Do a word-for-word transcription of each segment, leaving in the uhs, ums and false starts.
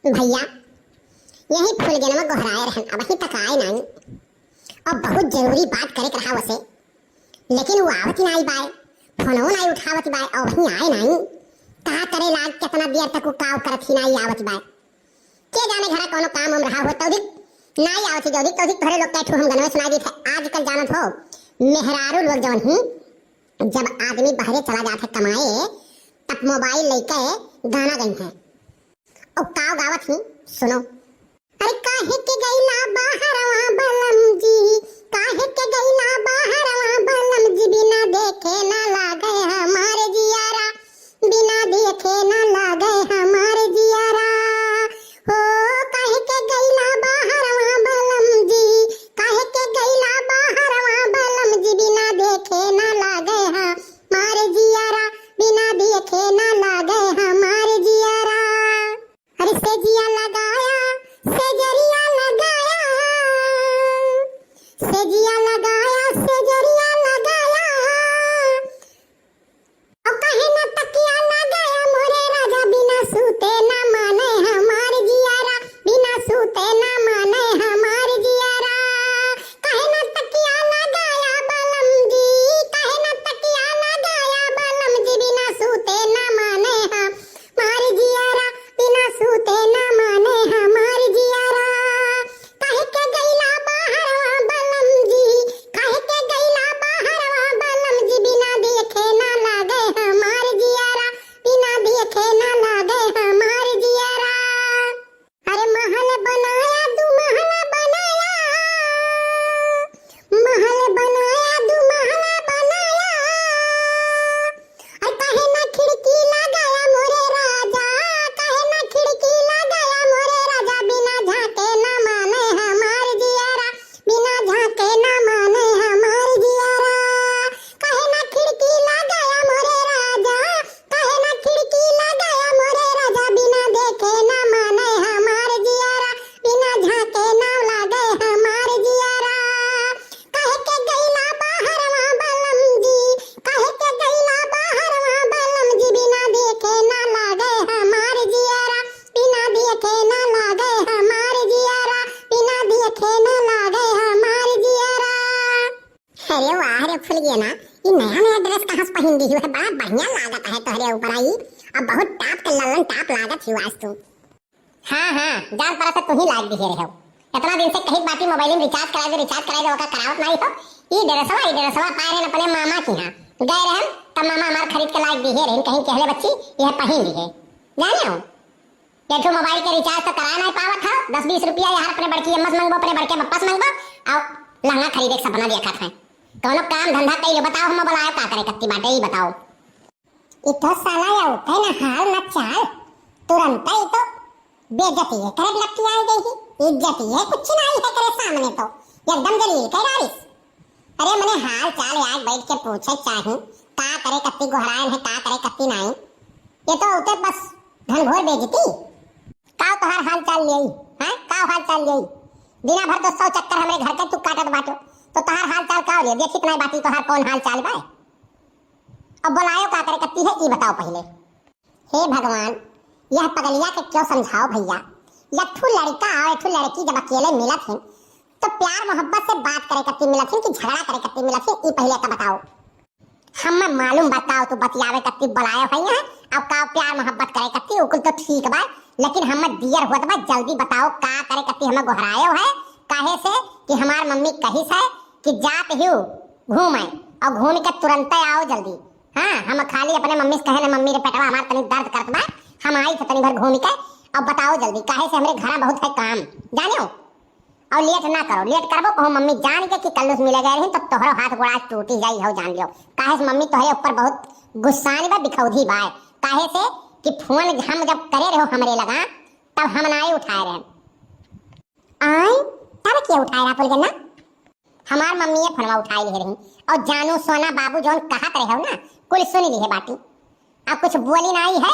भइया, यही फुलगेनवा गोहराए रहन, अबहीं तक आए नाई। अब बहुत जरूरी बात करे के रहा वसे, लेकिन उ आवत ही नाई बाय, फोनवो नाई उठावत बाय, अबहीं आए नाई। का करे लाग, केतना देर तक उ काव करत ही नाई आवत बाय। के जाने घरा कौनो काम उम रहा हो, तौधिक नाई आवत ही, जौधिक तौधिक तोहरे लोग के ठू हम गनवे सुनाई दीत है। आजकल जानत हो, मेहरारू लोग जवन ही, जब आदमी बहरे चला जात है कमाए, तब मोबाइल लइके गाना गई है। ओ काव गावत ही, सुनो। अरे काहे के गइला बाहरवा बलम जी, काहे के गइला बाहरवा बलम जी, बिना देखे ना लागे हमार जियारा, बिना देखे ना लागे हमार जियारा। हो काहे के गइला बाहरवा बलम जी, काहे के गइला बाहरवा बलम जी, बिना देखे ना लागे हमार जियारा, बिना देखे ना लागे हमार जियारा। अरे सेजिया लगाया, सेजरिया लगाया, सेजिया लगाया, सेजरिया लगाया। ओ काहे ना तकिया लगाया मोरे राजा, बिना सूते ना माने हमार जियारा, बिना सूते ना माने हमार जियारा। काहे ना तकिया लगाया बलम जी, काहे ना तकिया लगाया बलम जी, बिना सूते ना माने हमार जियारा, बिना सूते ना माने हमार जियारा। काहे के गइला बाहरवा बलम जी, काहे के गइला बाहरवा बलम जी, बिना देखे ना लागे हमार जियारा, बिना देखे ना लागे हमार जियारा। अरे महल बनाया, दू महला बनाया, महल बनाया, दू महला बनाया। अरे काहे ना खिड़की लगाया मोरे राजा, काहे ना खिड़की लगाया मोरे राजा, बिना झांके ना माने हमार जियारा, बिना झांके ना माने हमार जियारा। काहे ना खिड़की लगाया मोरे राजा, काहे ना खिड़की लगाया मोरे राजा, बिना देखे ना माने हमार जियारा, बिना झांके ना लागे हमार जियारा। काहे के गइला बाहरवा बलम जी, काहे के गइला बाहरवा बलम जी, बिना देखे ना लागे हमार जियारा, बिना देखे ना लागे हमार जियारा, बिना देखे ना लागे हमार जियारा। अरे वाह रे फुलगेना, ई नया नया ड्रेस कहाँ से पहिन लिही है? बड़ा बढ़िया लागत है तोहरे ऊपर आई। अब बहुत टॉप के लल्लन टॉप लागत ही आज तू। हाँ, हाँ, जान पड़ा से तू ही लाग दिहे रहे हो। इतना दिन से कही बाटी मोबाइल में रिचार्ज कराए दे, रिचार्ज कराए दे, ओका करावत नहीं हो। ई ड्रेसवा, ई ड्रेसवा पाए रहे अपने मामा की यहाँ। गए रहे तब मामा हमार खरीद के लाग दिहे रहे, कहीं कहले बच्ची, यह पहिन लिहे। जाने हो? ये ठो मोबाइल के रिचार्ज तो करा नहीं पावत हो, दस बीस रुपया यार अपने बड़की अम्मा से मंगबो, अपने बड़के पप्पा से मंगबो, और लहंगा खरीदे के सपना देखत है। कौनो काम धंधा कइलो, बताओ, हम बोलायो का करे कत्ती बाटे, ई बताओ। ई तो साला या उठे ना हाल ना चाल, तुरंत ही तो बेइज्जती है करे लपटियाए गई ही, इज्जत ही है कुछ नहीं है करे सामने तो, एकदम जलील कर डालिस। अरे मने हाल चाल आज बैठ के पूछे चाही, का करे कत्ती गोहरायन है, का करे कत्ती नाई। ये तो होते बस घनघोर बेइज्जती। का तोहार हाल चाल लेई, हैं? का हाल चाल लेई? दिना भर तो सौ चक्कर हमरे घर के तू काटत बाटो, तो तोहार हाल चाल का लिए? देखित नहीं बाटी तोहार कौन हाल चाल बा? अब बोलायो का करे कत्ती है, ई बताओ पहले। हे भगवान, यह पगलिया के क्यों समझाओ भैया? यह ठू लड़का और ठू लड़की जब अकेले मिलत हैं, तो प्यार मोहब्बत से बात करे कत्ती मिलत हैं कि झगड़ा करे कत्ती मिलत हैं, ई पहले का बताओ। हम्मे मालूम बताओ, तू बतियावे कत्ती बुलाए है यहाँ, अब का प्यार मोहब्बत करे कत्ती, उ कुल तो ठीक बा, लेकिन हम्मे दियर होत बा, जल्दी बताओ का करे कत्ती हम्मे गोहरायो है, काहे से कि हमार मम्मी कहिस है कि जात हियो घूमे और घूम के तुरंते आओ जल्दी। हाँ, हम खाली अपने मम्मी से कहे ना, "मम्मी रे पेटवा हमार तनी दर्द करत बा, हम आई थे तनी भर घूम के, अब बताओ जल्दी, काहे से हमरे घरा बहुत है काम, जाने हो?" और लेट ना करो, लेट करबो कहूँ मम्मी जान के कि कल्लू से मिले गए रही तो तोहरो हाथ गोड़ आज टूटी जाई हो, जान लियो। काहे से मम्मी तोहरे ऊपर बहुत गुस्सानी बा, बिखौधी बा। काहे से कि फोन हम जब करे रहो हमरे लगा, तब हम नाई उठाए रहे। आय, तब के उठाए रहा फुलगेना? हमार मम्मी ये फोनवा उठाए लिहे रही और जानू सोना बाबू जौन कहत रहे हो ना, कुल सुन लिहे बाटी। अब कुछ बोली नाई है।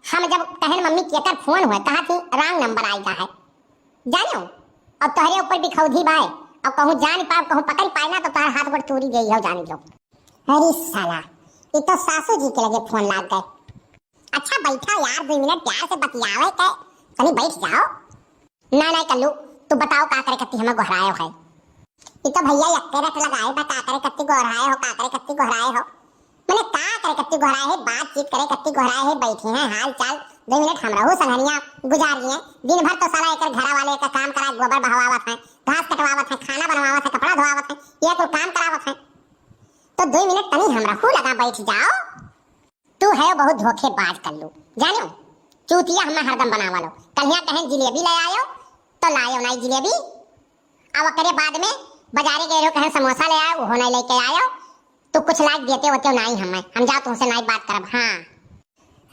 हम जब कहन मम्मी केकर फोन हुए, कहा थी रॉन्ग नंबर आई का है, जाने हो? अब तोहरे ऊपर बिखौधी बाय, अब कहूँ जान पाओ, कहूँ पकड़ पाए ना तो तोहर हाथ गोड़ तूरी गई हो, जान लो। अरे साला, ये तो सासू जी के लगे फोन लाग गए। अच्छा बैठा यार, दो मिनट प्यार से बतियावे के, तनी बैठ जाओ। ना, ना कल्लू, तू बताओ का करे कत्ती हमें गोहराए हो है? ई तो भैया यक्के रट लगाए बा, का करे कत्ती गोहराए हो, का करे कत्ती गोहराए हो? मने का करे कत्ती गोहराए है, बातचीत करे कत्ती गोहराए है, बैठी हैं, हाल चाल, दो मिनट हमरहू संघनिया गुजारी हैं। दिन भर तो साला एकर घरा वाले का काम करा, गोबर बहवावत हैं, घास कटवावत हैं, खाना बनवावत हैं, कपड़ा धोवावत हैं, ये कुल काम करावत हैं। तो दो मिनट तनी हमरहू लगा बैठ जाओ। तू है बहुत धोखेबाज कल्लू, जानियो, चूतिया हमें हरदम बनावा लो। कल्हिया कहें जिलेबी ले आयो, तो लायो नाई जिलेबी। अब ओकरे बाद में बाजारे गए रहो, कहें समोसा ले आयो, उहो नाई लेके आयो। तू कुछ लाइक देते होते नाई हमें, हम जाओ तुमसे नाई बात करब। हाँ।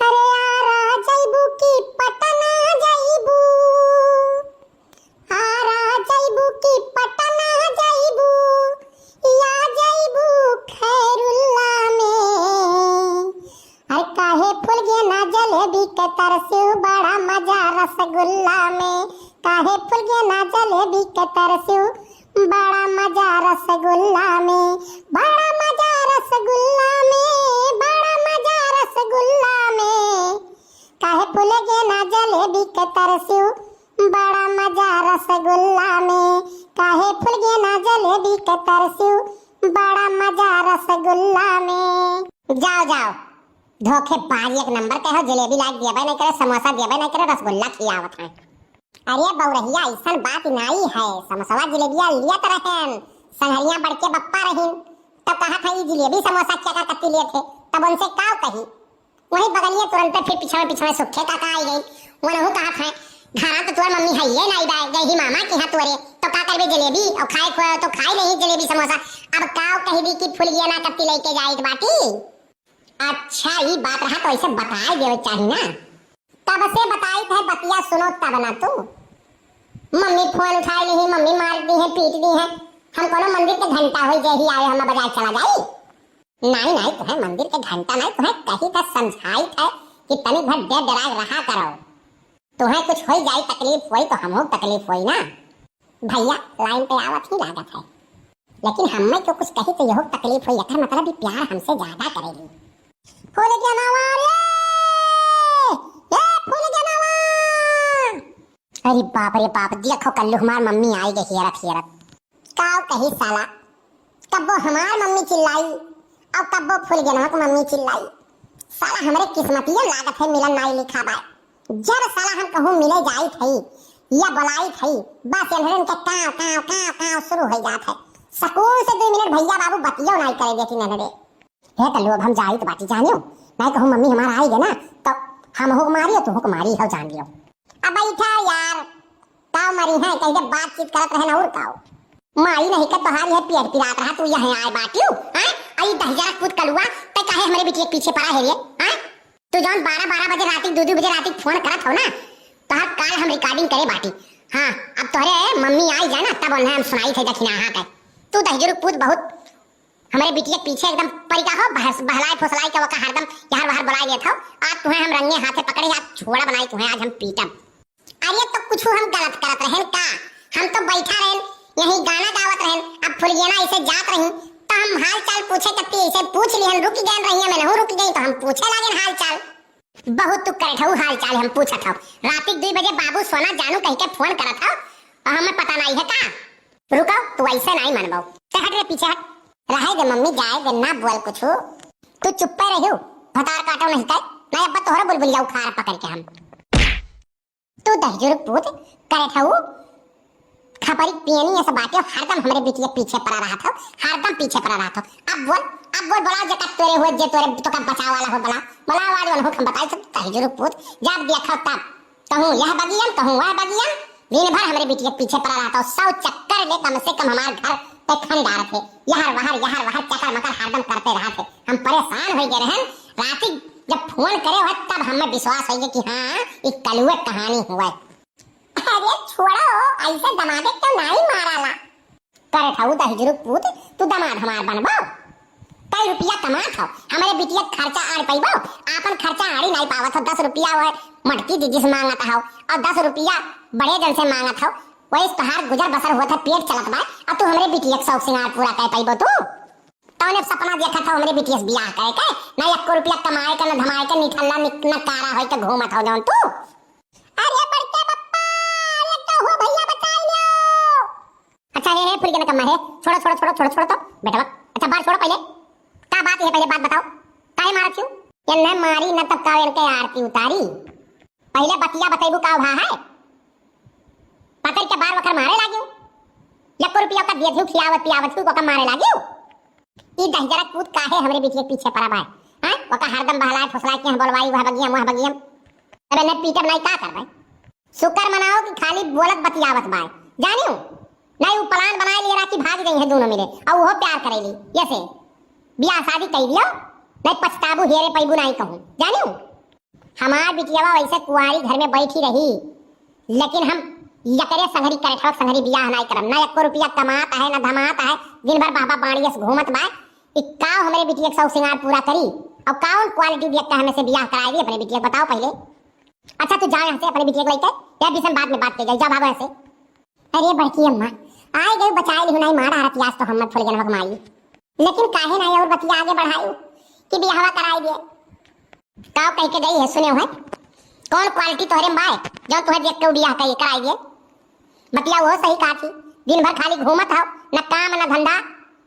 अरे आरा जइबू की पटना जइबू, आरा जइबू की पटना जइबू, या जइबू खैरुल्ला में। अरे काहे फूल गेना जलेबी के तरसू, बड़ा मजा रसगुल्ला में। काहे फूल गेना जलेबी के तरसू, बड़ा मजा रसगुल्ला में, बड़ा मजा रसगुल्ला में, बड़ा मजा रसगुल्ला में। काहे फूल गेना जलेबी के तरसू, बड़ा मजा रसगुल्ला में। काहे फूल गेना जलेबी के तरसू, बड़ा मजा रसगुल्ला में। जाओ, जाओ, धोखेबाज एक नंबर के हो, जलेबी लाइक देबे नहीं करे, समोसा देबे नहीं करे, रसगुल्ला खियावत हैं। अरे बउरहिया, अइसन बात नाई है, समोसवा जिलेबिया लियत रहेन, संघरिया बड़के बप्पा रहिन, तब कहत है, "ई जिलेबी समोसा क्या का कत्ती लेत है?" तब उनसे का कही, वही बगलिए तुरंते फिर पिछवे पिछवे सुखे काका आई गई। वनहु कहत है, "घरा तो तोर मम्मी है ये नाई बा, गई ही मामा के यहाँ तोरे, तो का करबे जलेबी, और खाए को तो खाए नहीं जलेबी समोसा, अब का कही दी कि फुलगिया ना कत्ती लेके जाइत बाटी?" अच्छा, ई बात रहा तो ऐसे बताए देवे चाही ना। तब से बताइत है, बतिया सुनो तब ना तू। मम्मी फोन उठाए ली, मम्मी मार दी है, पीट दी है। हम कोनो मंदिर के घंटा होई जे ही आवे, हम बजाए चला जाई। नाई, नाई, तुहे मंदिर के घंटा नाई, तुहे कही का समझाइत है कि तनी भर डर डराए रहा करो। तुहे कुछ होई जाई, तकलीफ होई तो हमहू तकलीफ होई ना। भैया लाइन पे आवत ही लागत है, लेकिन हमें क्यों कुछ कही तो यहू तकलीफ होई, एकर मतलब ई प्यार हमसे ज्यादा करेली। फूल के नवा रे, ए फूल के नवा। अरे बाप रे बाप, देखो कल्लू हमार मम्मी आई गई हेरत हेरत। काव कही साला, कब्बो हमार मम्मी चिल्लाई और कब्बो फुलगेनवा के मम्मी चिल्लाई। साला हमरे किस्मतिया लागत है मिलन नाई लिखा बा। जब साला हम कहूँ मिले जाइत हई या बुलाइत हई, बस एन्हरन के काव, काव, काव, काव शुरू हो जात है। सकून से दो मिनट भैया बाबू बतियो नाई करे देती ननरे। हे कल्लू, अब हम जाइत बाटी जानियो, नाई कहूँ मम्मी हमार आई गए ना, तो हमहू के मारी और तुहू के मारी हो जान लियो। अब बैठा यार, काव मरी है, कहीं बातचीत करत रहे ना और काव। माई नहीं का तोहारी है पेट पिरात रहा, तू यहाँ आए बाटियो, हैं? आई दहिजरा कूद कलुआ, ते काहे हमरे बिटिया के पीछे पड़ा है रे, हैं? तू जौन बारह बारह बजे राती, दो दो बजे राती फोन करत हो ना, तोहार काल हम रिकॉर्डिंग करे बाटी। हाँ, अब तोहरे मम्मी आई जाए ना, तब उन्हें हम सुनाई थे दखिना हाँ के। तू दहिजरू पूत बहुत हमरे बिटिया के पीछे एकदम परी का हो, बहस-, बहलाए फुसलाए के ओका हरदम यहाँ वहाँ बुलाए लेत हो। आज तुहें हम रंगे हाथे पकड़े, आज छोड़ा बनाई तुहें, आज हम पीटब। अरे तो कुछ हम गलत करत रहेन का? हम तो बैठा रहेन, यही गाना गावत रहेन। अब फुलगेना ऐसे जात रही तो हम हाल चाल पूछे कत्ती ऐसे पूछ लिहन, रुक गए रही, मैं नहू रुक गई तो हम पूछे लागेन हाल चाल। बहुत तू करत हऊ हाल चाल हम पूछत हऊ। राती के दो बजे बाबू सोना जानू कह के फोन करत हऊ और हमें पता नहीं है का? रुको, तू ऐसे नहीं मनबो। ते हट रे पीछे हट। रहे दे मम्मी, जाए दे, ना बोल कुछ। तू चुप्पे रहियो, भतार काटो नहीं तय, नहीं अब तोहरा बुलबुलिया उखाड़ पकड़ के हम। तू दहिजरू पूत, करे थाऊ, खपरी पियनी ऐसे बाटे, हरदम हमरे बिटिया पीछे पड़ा रहा था, हरदम पीछे पड़ा रहा था। अब बोल, अब बोल, बोला जे का तोरे हुए, जे तोरे तो का बचाव वाला हो, बोला, बोला आवाज वाला हो, हम बताई सब दहिजरू पूत, जब देखा तब। कहूँ यह बगियन, कहूँ वह बगियन, दिन भर हमरे बिटिया के पीछे पड़ा रहत हो। सौ चक्कर ले, कम से कम हमार घर पे खन डारत है। यहर वहर, यहर वहर, चकर मकर हरदम करते रहत है। हम परेशान होइ गए रहन। राती जब फोन करे हो तब हमें विश्वास होइ गए कि हाँ, ई कलुए कहानी हुए। अरे छोड़ो, ऐसे दमादे क्यों नाई माराला? करे थाऊ दहिजरू पूत, तू दमाद हमार बनबो? कई रुपया कमात हो, हमरे बिटिया के खर्चा आड़ पइबो? आपन खर्चा आड़ी नाई पावत हो, दस रुपया वह मटकी दीदी से मांगत हो, और दस रुपया बड़े जन से मांगत हो, वही से तोहार गुजर बसर होत है, पेट चलत बा, और तू हमरे बिटिया के शौक सिंगार पूरा कर पइबो तू? तौने सपना देखत हो हमरे बिटिया से बियाह करे के, ना एको रुपया कमाए के, ना धमाए के, निठल्ला निक-, नकारा होई के घूमत हो जौन तू। अरे बड़के बप्पा, अरे कहू भैया बचाई लो। अच्छा, हे, हे, फुलगेना कम्मा, हे, छोड़ो, छोड़ो, छोड़ो, छोड़ो, छोड़ो तो, बेटवा। अच्छा, बात छोड़ो पहिले। का बात है, पहिले बात बताओ। काहे मारत हो? एन्हे मारी न तब का एनके आरती उतारी। पहिले बतिया बतैबू का भा है? पकड़ के बार वखर मारे लागियो। एको रुपया ओका दियत हूँ, खियावत पियावत हूँ, ओका मारे लागियो। ई दहिजरा पूत काहे हमरे बिटिया के पीछे पड़ा बा? हाँ? ओका हरदम बहलाए फुसलाए के यहाँ बोलवाई, वह बगियम, वह बगियम। अब एन्हे पीटब नाई का करबे? शुक्र मनाओ कि खाली बोलत बतियावत बाय, जानियो? नहीं, उ plan बनाए लिए रहा कि भाग गई है दोनों मिले, और वो प्यार करेली। ये से बियाह शादी कर लियो, नहीं पछताबू, हेरे पैबू नहीं कहूँ, जानियो? हमार बिटियावा वैसे कुंवारी घर में बैठी रही, लेकिन हम यकरे संघरी करे ठोक संघरी बियाह नहीं करम। ना एको रुपया कमात है, ना धमात है, दिन भर बाबा बाड़ियस घूमत बाय। ई का हमरे बिटिया के शौक सिंगार पूरा करी? और कौन quality देख के हमें से बियाह कराएगी अपने बिटिया के? बताओ पहिले। अच्छा, तू जा यहाँ से अपने बिटिया के लेके, यह विषय में बाद में बात की जाए, जा भागो यहाँ से। अरे बड़की अम्मा, आए गए बचाए लिहु, नहीं मार आरती आज तो हम मत फुलगेनवा के माई। लेकिन काहे नहीं और बतिया आगे बढ़ायु कि बियाहवा कराई दे? काव कह के गई है, सुने है? कौन quality तोहरे में बाय, जो तुहे देख के उ बियाह कही कराई दे? बतिया वो सही कहा थी, दिन भर खाली घूमत हो, न काम न धंधा,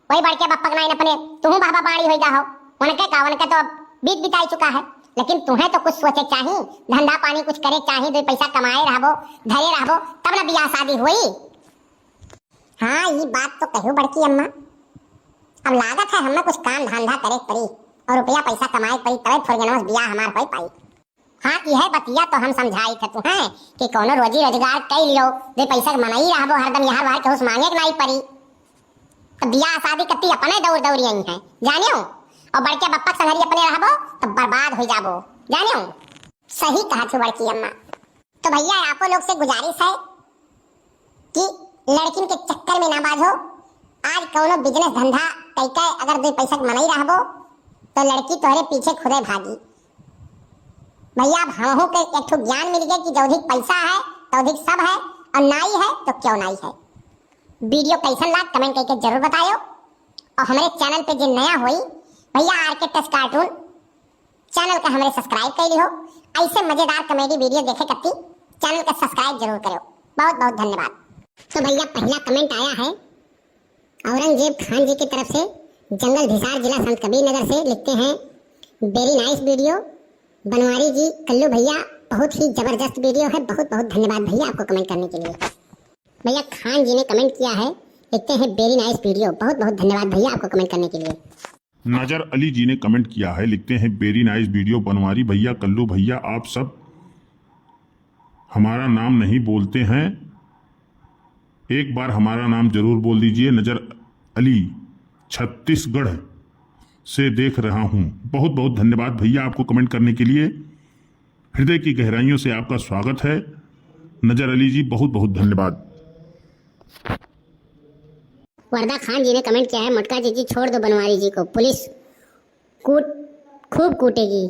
वही बड़के बप्पक नाइन अपने, तुहू बाबा बाड़ी होई गा हो। उनके का, उनके तो बीत बिताई चुका है, लेकिन तुम्हें तो कुछ सोचे चाही, धंधा पानी कुछ करे चाही, दो पैसा कमाए रहबो, धरे रहबो, तब ना बियाह शादी होई। हाँ, ई बात तो कहू बड़की अम्मा, अब लागत है हमें कुछ काम धंधा करे पड़ी और रुपया पैसा कमाए पड़ी, तबे फुलगेनवा से बियाह हमार होई पाई। हाँ, यह बतिया तो हम समझाई थे तुहें कि कोनो रोजी रोजगार कई लियो, दो पैसा के मनई रहबो, हरदम यहाँ बाहर केहू से मांगे के नाई पड़ी। तो बियाह शादी कत्ती अपने दौड़ दौड़ी आई हैं, जानियो? और बड़के बप्पक संघरी अपने रहबो, तो बर्बाद हो जाबो, जानियो? सही कहा थी बड़की अम्मा। तो भैया, आपो लोग से गुजारिश है कि लड़किन के चक्कर में ना बाझो। आज कौनो business धंधा कई के अगर दो पैसा के मनई रहबो, तो लड़की तोहरे पीछे खुदे भागी। भैया, अब हमहू के एक ठो ज्ञान मिल गए कि जौधिक पैसा है, तौधिक सब है, और नाई है, तो क्यों नाई है। Video कैसन लाग, comment करके जरूर बतायो। और हमारे channel पे जो नया होई, भैया, आर के टेस्ट cartoon channel का हमरे subscribe कर लिहो। ऐसे मजेदार comedy video देखे कत्ती channel का subscribe जरूर करो। बहुत बहुत धन्यवाद। तो भैया, पहला comment आया है औरंगजेब खान जी की तरफ से, जंगल भिसार, जिला संत कबीर नगर से। लिखते हैं, very nice video बनवारी जी, कल्लू भैया, बहुत ही जबरदस्त video है। बहुत बहुत धन्यवाद भैया आपको comment करने के लिए। भैया, खान जी ने comment किया है, लिखते हैं, very nice video। बहुत बहुत धन्यवाद भैया आपको comment करने के लिए। नजर अली जी ने comment किया है, लिखते हैं, very nice video बनवारी भैया, कल्लू भैया, आप सब हमारा नाम नहीं बोलते हैं, एक बार हमारा नाम जरूर बोल दीजिए। नजर अली, छत्तीसगढ़ से देख रहा हूँ। बहुत बहुत धन्यवाद भैया आपको comment करने के लिए, हृदय की गहराइयों से आपका स्वागत है नजर अली जी, बहुत बहुत धन्यवाद। वरदा खान जी ने comment किया है, मोटका जिज्जी छोड़ दो बनवारी जी को, पुलिस कूट, खूब कूटेगी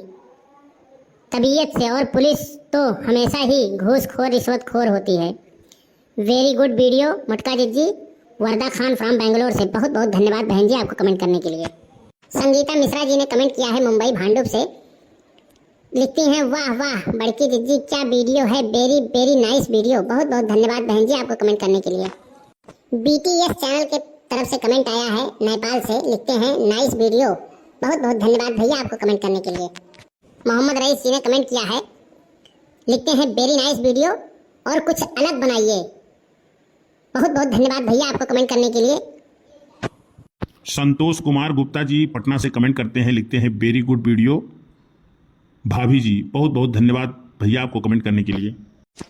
तबीयत से, और पुलिस तो हमेशा ही घूसखोर, रिश्वतखोर होती है। Very good video मोटका जिज्जी। वरदा खान from बैंगलोर से, बहुत बहुत धन्यवाद बहन जी आपको comment करने के लिए। संगीता मिश्रा जी ने comment किया है मुंबई भांडुप से, लिखती हैं, वाह वाह बड़की जिज्जी, क्या video है, very very nice video। बहुत बहुत धन्यवाद बहन जी आपको comment करने के लिए। B T S channel के तरफ से comment आया है नेपाल से, लिखते हैं, nice video। बहुत बहुत धन्यवाद भैया आपको comment करने के लिए। मोहम्मद रईस जी ने comment किया है, लिखते हैं, very nice video और कुछ अलग बनाइए। बहुत बहुत धन्यवाद भैया आपको comment करने के लिए। संतोष कुमार गुप्ता जी पटना से comment करते हैं, लिखते हैं, very good video भाभी जी। बहुत बहुत धन्यवाद भैया आपको comment करने के लिए।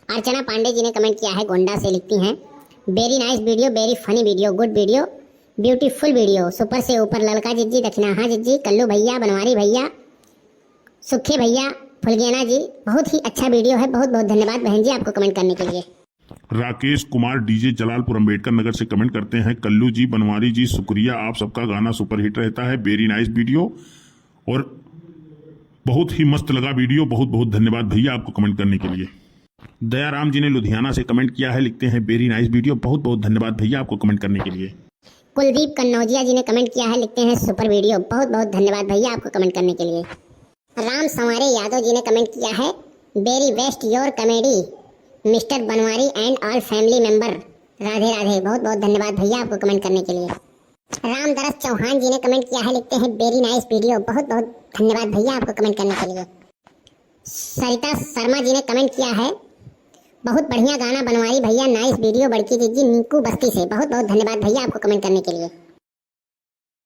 अर्चना पांडे जी ने comment किया है गोंडा से, लिखती हैं, very nice video, very funny video, good video, beautiful video, super से ऊपर। ललका जिज्जी, दखिनाहा जिज्जी, कल्लू भैया, बनवारी भैया, सुखे भैया, फुलगेना जी, बहुत ही अच्छा video है। बहुत बहुत धन्यवाद बहन जी आपको comment करने के लिए। राकेश कुमार D J जलालपुर अंबेडकर नगर से comment करते हैं, कल्लू जी, बनवारी जी, शुक्रिया, आप सबका गाना superhit रहता है, very nice video और बहुत ही मस्त लगा video। बहुत बहुत धन्यवाद भैया आपको comment करने के लिए। दयाराम जी ने लुधियाना से comment किया है, लिखते हैं, very nice video। बहुत बहुत धन्यवाद भैया आपको comment करने के लिए। कुलदीप कन्नौजिया जी ने comment किया है, लिखते हैं, super video। बहुत बहुत धन्यवाद भैया आपको comment करने के लिए। राम संवारे यादव जी ने comment किया है, very best your comedy। Mister Banwari and all family member, Radhe Radhe. बहुत बहुत धन्यवाद भैया आपको कमेंट करने के लिए। रामदरस चौहान जी ने कमेंट किया है, लिखते हैं, "Very nice video।" बहुत बहुत धन्यवाद भैया आपको कमेंट करने के लिए। सरिता शर्मा जी ने कमेंट किया है, "बहुत बढ़िया गाना बनवारी भैया, nice video।" बड़की दीदी निंकू बस्ती से, बहुत बहुत धन्यवाद भैया आपको कमेंट करने के लिए।